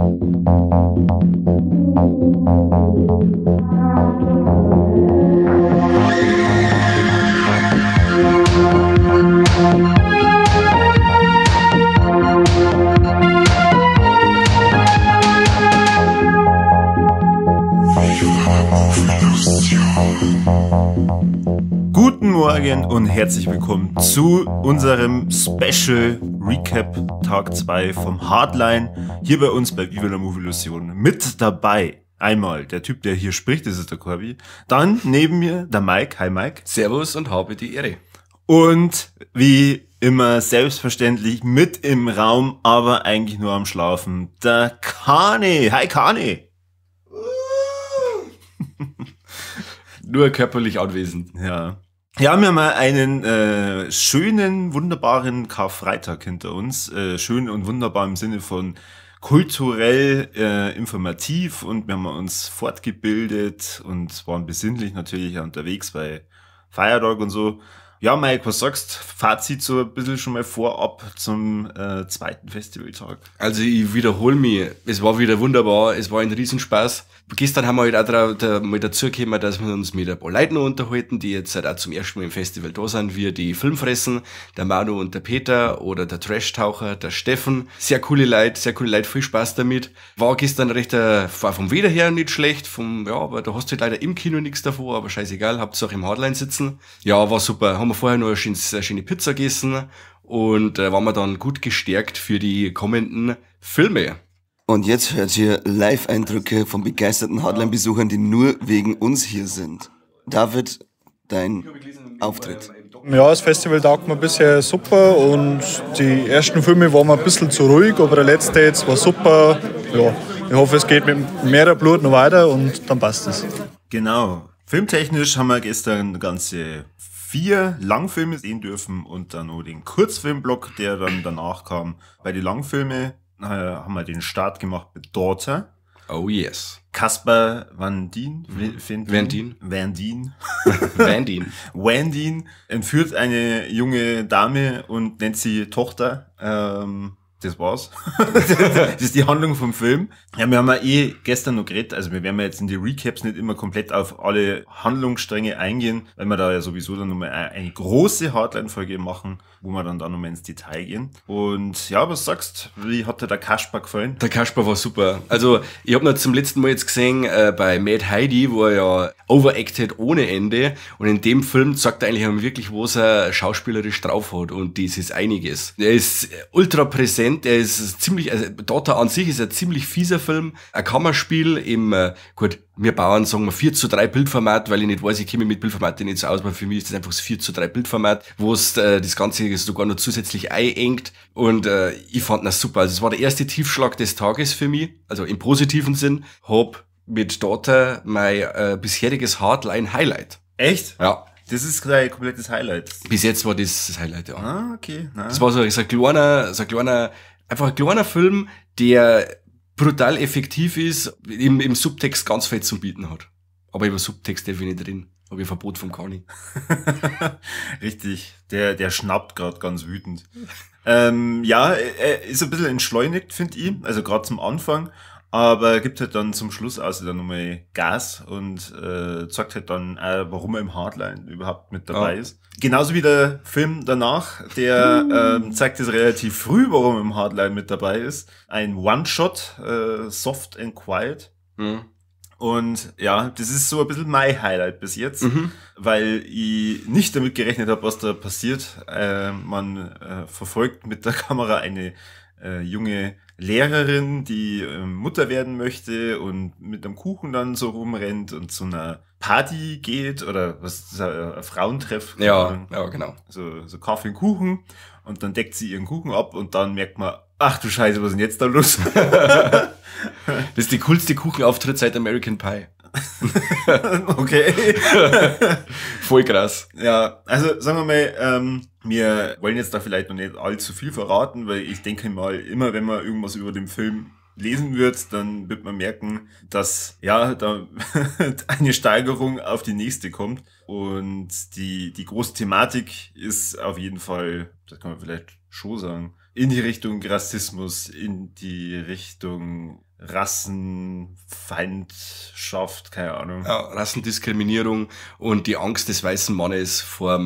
Guten Morgen und herzlich willkommen zu unserem Special Recap Tag 2 vom Hardline hier bei uns bei Viva la Movilusion. Mit dabei einmal der Typ, der hier spricht, das ist der Corby. Dann neben mir der Mike. Hi Mike. Servus und habe die Ehre. Und wie immer selbstverständlich mit im Raum, aber eigentlich nur am Schlafen, der Kani. Hi Kani. Nur körperlich anwesend. Ja. Ja, wir haben einen schönen, wunderbaren Karfreitag hinter uns. Schön und wunderbar im Sinne von kulturell informativ, und wir haben uns fortgebildet und waren besinnlich natürlich auch unterwegs bei Feiertag und so. Ja, Mike, was sagst? Fazit so ein bisschen schon mal vorab zum zweiten Festivaltag. Also ich wiederhole mich, es war wieder wunderbar, es war ein Riesenspaß. Gestern haben wir halt auch mal dazu gekommen, dass wir uns mit ein paar Leuten noch unterhalten, die jetzt halt auch zum ersten Mal im Festival da sind, wir die Filmfressen, der Manu und der Peter oder der Trash-Taucher, der Steffen. Sehr coole Leute, viel Spaß damit. War gestern recht, war vom Wetter her nicht schlecht, ja, aber da hast du halt leider im Kino nichts davor, aber scheißegal, Hauptsache im Hardline sitzen. Ja, war super, haben wir vorher noch eine schöne Pizza gegessen und waren wir dann gut gestärkt für die kommenden Filme. Und jetzt hört ihr Live-Eindrücke von begeisterten Hardline-Besuchern, die nur wegen uns hier sind. David, dein Auftritt. Ja, das Festival taugt mir bisher super und die ersten Filme waren mir ein bisschen zu ruhig, aber der letzte jetzt war super. Ja, ich hoffe, es geht mit mehr Blut noch weiter und dann passt es. Genau. Filmtechnisch haben wir gestern ganze 4 Langfilme sehen dürfen und dann noch den Kurzfilmblock, der dann danach kam. Bei den Langfilmen haben wir den Start gemacht mit Daughter. Oh yes. Caspar Van Dien. Van Dien. Van Dien. Van Dien. Van Dien entführt eine junge Dame und nennt sie Tochter. Das war's. Das ist die Handlung vom Film. Ja, wir haben ja gestern noch geredet, also wir werden ja jetzt in die Recaps nicht immer komplett auf alle Handlungsstränge eingehen, weil wir da ja sowieso dann nochmal eine große Hardline-Folge machen, wo wir dann da nochmal ins Detail gehen. Und ja, was sagst du? Wie hat dir der Kasper gefallen? Der Kasper war super. Also ich habe noch zum letzten Mal jetzt gesehen bei Mad Heidi, wo er ja overacted ohne Ende, und in dem Film zeigt er eigentlich wirklich, was er schauspielerisch drauf hat, und das ist einiges. Er ist ultra präsent. Er ist ziemlich, also Daughter an sich ist ein ziemlich fieser Film, ein Kammerspiel im, gut, wir Bauern sagen wir 4:3 Bildformat, weil ich nicht weiß, ich komme mit Bildformat nicht so aus, aber für mich ist das einfach das 4:3 Bildformat, wo es das Ganze sogar noch zusätzlich einengt, und ich fand das super. Also es war der erste Tiefschlag des Tages für mich, also im positiven Sinn, hab mit Daughter mein bisheriges Hardline-Highlight. Echt? Ja. Das ist dein komplettes Highlight. Bis jetzt war das das Highlight, ja. Ah, okay. Na. Das war so ein kleiner, einfach ein kleiner Film, der brutal effektiv ist, im Subtext ganz viel zu bieten hat. Aber über Subtext darf ich nicht drin. Habe ich Verbot vom Kani. Richtig. Der schnappt gerade ganz wütend. Ja, er ist ein bisschen entschleunigt, finde ich. Also gerade zum Anfang. Aber gibt halt dann zum Schluss außer dann nochmal Gas und zeigt halt dann auch, warum er im Hardline überhaupt mit dabei ist. Genauso wie der Film danach, der zeigt es relativ früh, warum er im Hardline mit dabei ist. Ein One-Shot, Soft and Quiet. Mhm. Und ja, das ist so ein bisschen mein Highlight bis jetzt, weil ich nicht damit gerechnet habe, was da passiert. Man verfolgt mit der Kamera eine junge Lehrerin, die Mutter werden möchte und mit einem Kuchen dann so rumrennt und zu einer Party geht oder was ist ein Frauentreff. Ja, ja, genau. So Kaffee und Kuchen, und dann deckt sie ihren Kuchen ab und dann merkt man, ach du Scheiße, was ist denn jetzt da los? Das ist die coolste Kuchenauftritt seit American Pie. Okay. Voll krass. Ja, also sagen wir mal, wir wollen jetzt da vielleicht noch nicht allzu viel verraten, weil ich denke mal, immer wenn man irgendwas über den Film lesen wird, dann wird man merken, dass ja da eine Steigerung auf die nächste kommt. Und die große Thematik ist auf jeden Fall, das kann man vielleicht schon sagen, in die Richtung Rassismus, in die Richtung Rassenfeindschaft, keine Ahnung. Ja, Rassendiskriminierung und die Angst des weißen Mannes vor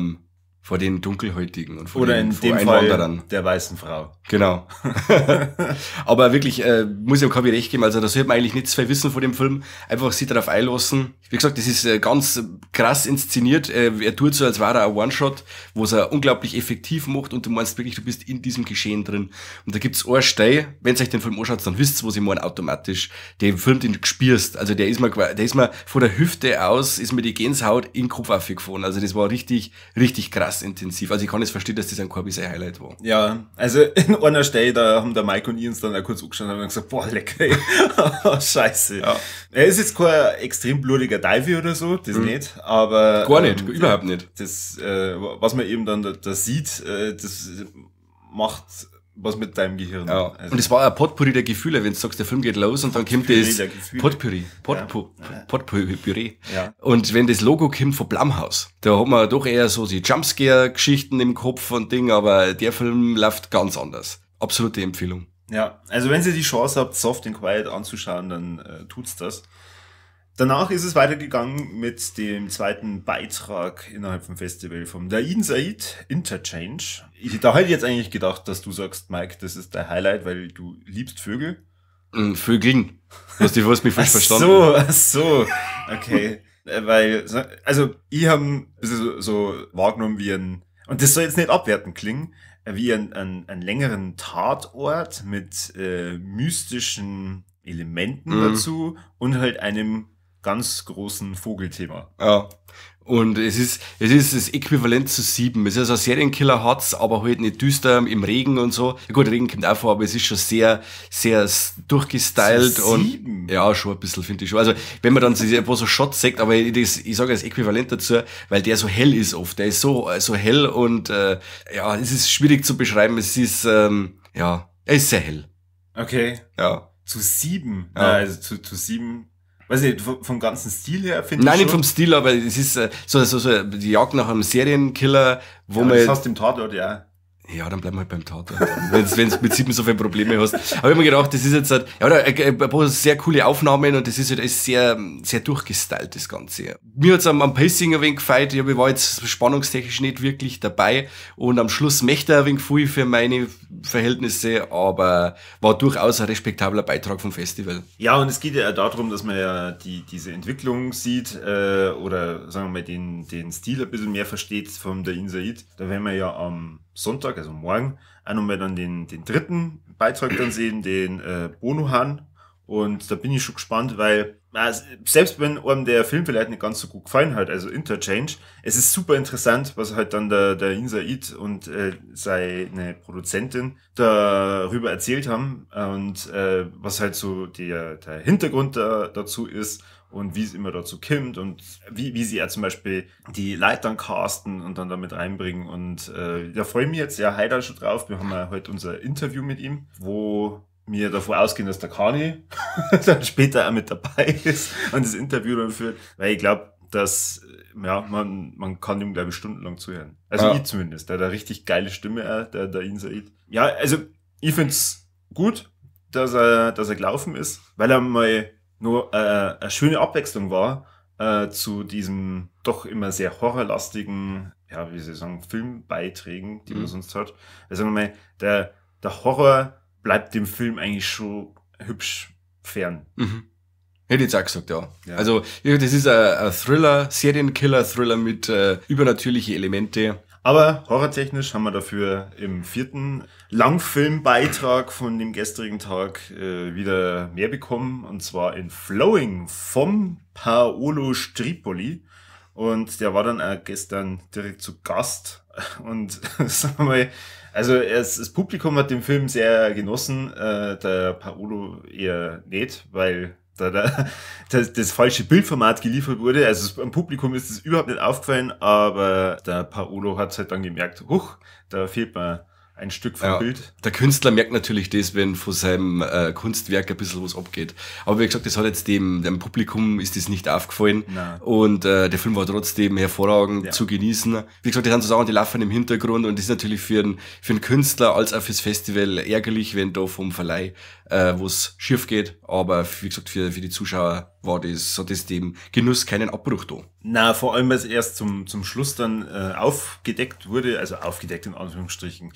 den Dunkelhäutigen und vor oder den in dem Einwanderern. Fall der weißen Frau. Genau. Aber wirklich, muss ich dem Kabi recht geben, also da sollte man eigentlich nicht zu viel wissen von dem Film, einfach sich darauf einlassen. Wie gesagt, das ist ganz krass inszeniert. Er tut so, als wäre er ein One-Shot, wo es er unglaublich effektiv macht und du meinst wirklich, du bist in diesem Geschehen drin. Und da gibt's eine Stelle, wenn ihr euch den Film anschaut, dann wisst ihr, was ich meine, automatisch. Den Film, den du spürst. Also der ist mir von der Hüfte aus, ist mir die Gänsehaut in den Kopf aufgefahren. Also das war richtig, richtig krass intensiv. Also ich kann es verstehen, dass das ein Corby sein Highlight war. Ja, also in einer Stelle, da haben der Mike und ich uns dann auch kurz angeschaut und haben gesagt, boah, lecker, ey. Scheiße. Ja. Er ist jetzt kein extrem blutiger Divey oder so, das nicht, aber... Gar nicht, überhaupt nicht. Das, was man eben dann da sieht, das macht was mit deinem Gehirn. Ja. Also und es war ein Potpourri der Gefühle, wenn du sagst, der Film geht los und dann kommt das Potpourri. Potpourri. Ja. Und wenn das Logo kommt von Blumhouse, da hat man doch eher so die Jumpscare-Geschichten im Kopf und Ding, aber der Film läuft ganz anders. Absolute Empfehlung. Ja, also wenn ihr die Chance habt, Soft and Quiet anzuschauen, dann tut's das. Danach ist es weitergegangen mit dem zweiten Beitrag innerhalb vom Festival vom Dain Said, Interchange. Da hätte ich jetzt eigentlich gedacht, dass du sagst, Mike, das ist dein Highlight, weil du liebst Vögel. Vögeln. Du hast mich falsch verstanden. Ach so, okay. Weil, also ich habe ein bisschen so wahrgenommen wie ein, und das soll jetzt nicht abwertend klingen, wie einen längeren Tatort mit mystischen Elementen dazu und halt einem ganz großen Vogelthema. Ja. Und es ist das Äquivalent zu 7. Es ist also ein Serienkiller hat's, aber halt nicht düster im Regen und so. Ja gut, Regen kommt auch vor, aber es ist schon sehr, sehr durchgestylt. Zu 7? Und ja, schon ein bisschen, finde ich schon. Also, wenn man dann so ein paar so Shots sieht, aber ich sage das Äquivalent dazu, weil der so hell ist oft. Der ist so hell und ja, es ist schwierig zu beschreiben. Es ist, ja, er ist sehr hell. Okay. Ja. Zu 7? Ja. Also zu 7. Weiß nicht, vom ganzen Stil her finde ich. Nein, nicht vom Stil, aber es ist so die Jagd nach einem Serienkiller, wo ja, man. Das hast du im Tatort, ja. Ja, dann bleiben wir halt beim Tatort. Wenn du mit 7 so viele Probleme hast. Aber ich hab mir gedacht, das ist jetzt halt, ja, ein paar sehr coole Aufnahmen und das ist halt alles sehr, sehr durchgestylt, das Ganze. Mir hat's am Pacing ein wenig gefallen. Ich war jetzt spannungstechnisch nicht wirklich dabei und am Schluss möchte er ein wenig viel für meine Verhältnisse, aber war durchaus ein respektabler Beitrag vom Festival. Ja, und es geht ja darum, dass man ja diese Entwicklung sieht, oder sagen wir mal, den Stil ein bisschen mehr versteht vom Dain Said. Da werden wir ja am Sonntag, also morgen, auch nochmal dann den dritten Beitrag dann sehen, den Bonohan. Und da bin ich schon gespannt, weil selbst wenn einem der Film vielleicht nicht ganz so gut gefallen hat, also Interchange, es ist super interessant, was halt dann der Dain Said und seine Produzentin darüber erzählt haben und was halt so der Hintergrund dazu ist und wie es immer dazu kommt und wie sie ja zum Beispiel die Leute dann casten und dann damit reinbringen. Und da freue ich mich jetzt ja heute schon drauf. Wir haben ja heute unser Interview mit ihm, wo mir davor ausgehen, dass der Kani dann später auch mit dabei ist und das Interview dann führt, weil ich glaube, dass ja, man kann ihm, glaube ich, stundenlang zuhören. Also ja. Ich zumindest, der hat eine richtig geile Stimme, auch, der Dain Said. Ja, also ich find's gut, dass er gelaufen ist, weil er mal nur eine schöne Abwechslung war zu diesem doch immer sehr horrorlastigen, ja, wie soll ich sagen, Filmbeiträgen, die man sonst hat. Also sagen wir mal, der Horror bleibt dem Film eigentlich schon hübsch fern. Mhm. Hätte ich jetzt auch gesagt, ja. Also, das ist ein Thriller, Serienkiller-Thriller mit übernatürlichen Elemente. Aber horrortechnisch haben wir dafür im vierten Langfilmbeitrag von dem gestrigen Tag wieder mehr bekommen. Und zwar in Flowing vom Paolo Strippoli. Und der war dann auch gestern direkt zu Gast. Und sagen wir mal, also das Publikum hat den Film sehr genossen, der Paolo eher nicht, weil da das falsche Bildformat geliefert wurde. Also am Publikum ist es überhaupt nicht aufgefallen, aber der Paolo hat halt dann gemerkt, huch, da fehlt mir ein Stück vom Bild. Der Künstler merkt natürlich das, wenn von seinem Kunstwerk ein bisschen was abgeht. Aber wie gesagt, das hat jetzt dem Publikum ist das nicht aufgefallen. Nein. Und der Film war trotzdem hervorragend zu genießen. Wie gesagt, das sind so Sachen, die laufen im Hintergrund und das ist natürlich für einen Künstler als auch fürs Festival ärgerlich, wenn da vom Verleih was schief geht. Aber wie gesagt, für die Zuschauer war das, hat das dem Genuss keinen Abbruch da. Na, vor allem, weil es erst zum Schluss dann aufgedeckt wurde, also aufgedeckt in Anführungsstrichen.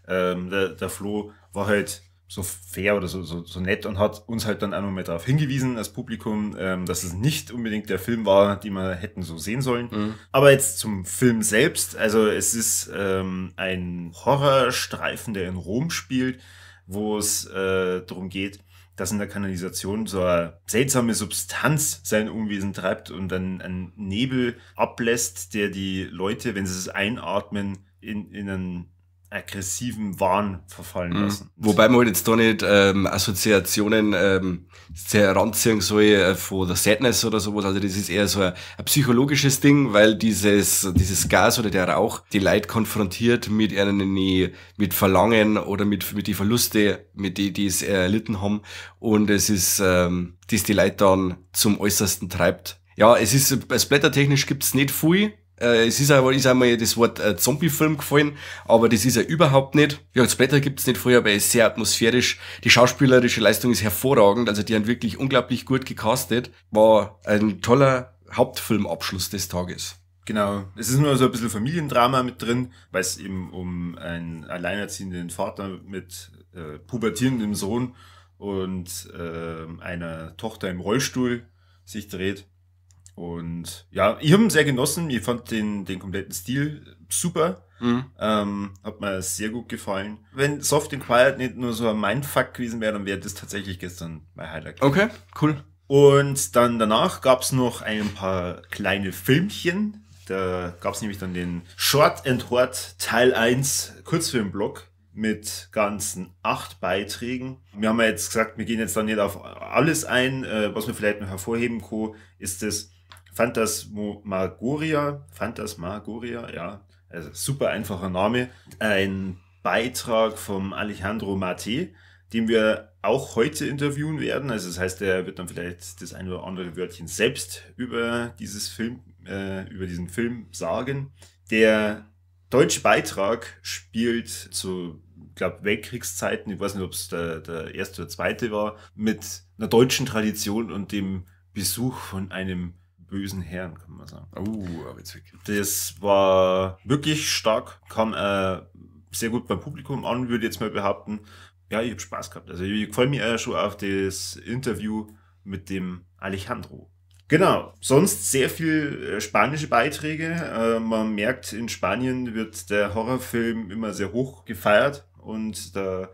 Der Flo war halt so fair oder so nett und hat uns halt dann auch nochmal darauf hingewiesen, als Publikum, dass es nicht unbedingt der Film war, den wir hätten so sehen sollen. Mhm. Aber jetzt zum Film selbst. Also es ist ein Horrorstreifen, der in Rom spielt, wo es darum geht, dass in der Kanalisation so eine seltsame Substanz sein Unwesen treibt und dann einen Nebel ablässt, der die Leute, wenn sie es einatmen, in einen aggressiven Wahn verfallen lassen. Wobei man halt jetzt da nicht Assoziationen sehr ranziehen soll von The Sadness oder sowas. Also das ist eher so ein psychologisches Ding, weil dieses Gas oder der Rauch die Leute konfrontiert mit ihnen, mit Verlangen oder mit die Verluste, mit die es erlitten haben. Und es ist, das die Leute dann zum Äußersten treibt. Ja, es ist, splattertechnisch gibt's nicht viel. Es ist aber, ist einmal das Wort Zombie-Film gefallen, aber das ist er überhaupt nicht. Ja, Splatter gibt's nicht vorher, aber er ist sehr atmosphärisch. Die schauspielerische Leistung ist hervorragend, also die haben wirklich unglaublich gut gecastet. War ein toller Hauptfilmabschluss des Tages. Genau, es ist nur so ein bisschen Familiendrama mit drin, weil es eben um einen alleinerziehenden Vater mit pubertierendem Sohn und einer Tochter im Rollstuhl sich dreht. Und ja, ich habe ihn sehr genossen. Ich fand den kompletten Stil super. Mhm. Hat mir sehr gut gefallen. Wenn Soft and Quiet nicht nur so ein Mindfuck gewesen wäre, dann wäre das tatsächlich gestern mein Highlight gewesen. Okay, cool. Und dann danach gab's noch ein paar kleine Filmchen. Da gab's nämlich dann den Short and Hard Teil 1 Kurzfilmblock mit ganzen 8 Beiträgen. Wir haben ja jetzt gesagt, wir gehen jetzt dann nicht auf alles ein. Was wir vielleicht noch hervorheben können, ist das Phantasmagoria, ja, also super einfacher Name. Ein Beitrag vom Alejandro Mate, den wir auch heute interviewen werden. Also das heißt, er wird dann vielleicht das ein oder andere Wörtchen selbst über diesen Film sagen. Der deutsche Beitrag spielt zu, ich glaube, Weltkriegszeiten, ich weiß nicht, ob es der erste oder zweite war, mit einer deutschen Tradition und dem Besuch von einem bösen Herrn, kann man sagen. Oh, witzig. Das war wirklich stark, kam sehr gut beim Publikum an, würde ich jetzt mal behaupten. Ja, ich habe Spaß gehabt. Also ich freue mich schon auf das Interview mit dem Alejandro. Genau, sonst sehr viel spanische Beiträge. Man merkt, in Spanien wird der Horrorfilm immer sehr hoch gefeiert und da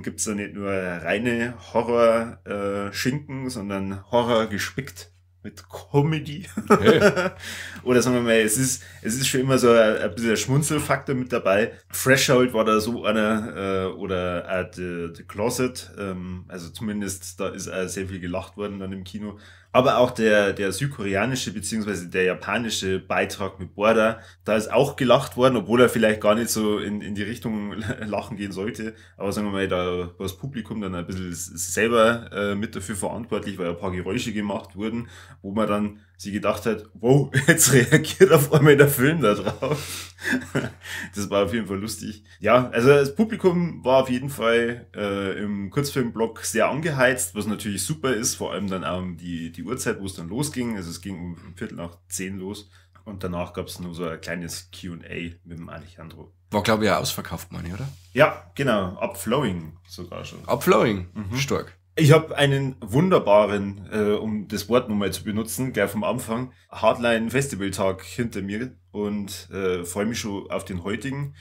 gibt es da nicht nur reine Horror-Schinken, sondern Horror gespickt mit Comedy. Hey. Oder sagen wir mal, es ist schon immer so ein bisschen ein Schmunzelfaktor mit dabei. Threshold war da so einer, oder The Closet, also zumindest da ist auch sehr viel gelacht worden dann im Kino. Aber auch der südkoreanische beziehungsweise der japanische Beitrag mit Border, da ist auch gelacht worden, obwohl er vielleicht gar nicht so in die Richtung lachen gehen sollte. Aber sagen wir mal, da war das Publikum dann ein bisschen selber mit dafür verantwortlich, weil ein paar Geräusche gemacht wurden, wo man dann sich gedacht hat, wow, jetzt reagiert auf einmal der Film da drauf. Das war auf jeden Fall lustig. Ja, also das Publikum war auf jeden Fall im Kurzfilmblock sehr angeheizt, was natürlich super ist, vor allem dann auch um die Uhrzeit, wo es dann losging. Also es ging um 10:15 los und danach gab es nur so ein kleines Q&A mit dem Alejandro. War, glaube ich, auch ausverkauft, meine ich, oder? Ja, genau. Upflowing sogar schon. Upflowing, stark. Ich habe einen wunderbaren, um das Wort nochmal zu benutzen, gleich vom Anfang, Hardline-Festival-Tag hinter mir und freue mich schon auf den heutigen.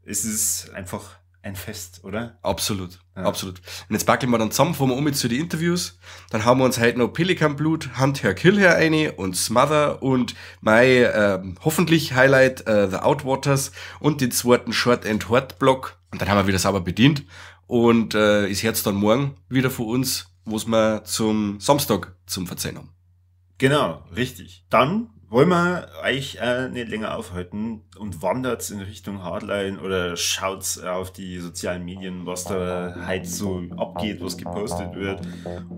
Es ist einfach ein Fest, oder? Absolut, ja. Absolut. Und jetzt packeln wir dann zusammen, fahren wir um zu den Interviews. Dann haben wir uns heute noch Pelikanblut, Hunt Her Kill Her eine und Smother und mein hoffentlich Highlight The Outwaters und den zweiten Short and Hard Block. Und dann haben wir wieder sauber bedient. Und ist jetzt dann morgen wieder von uns, was wir zum Samstag zum Verzeihen haben. Genau, richtig. Dann Wollen wir euch nicht länger aufhalten und wandert in Richtung Hardline oder schaut auf die sozialen Medien, was da heute so abgeht, was gepostet wird.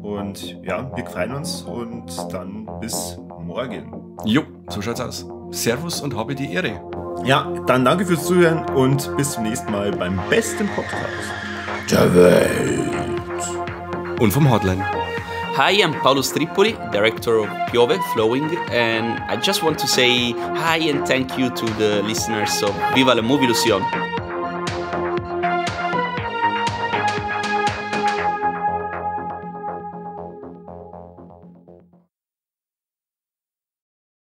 Und ja, wir freuen uns und dann bis morgen. Jo, so schaut's aus. Servus und habe die Ehre. Ja, dann danke fürs Zuhören und bis zum nächsten Mal beim besten Podcast der Welt. Und vom Hardline. Hi, I'm Paolo Strippoli, director of Piove Flowing, and I just want to say hi and thank you to the listeners of Viva la Movilusión.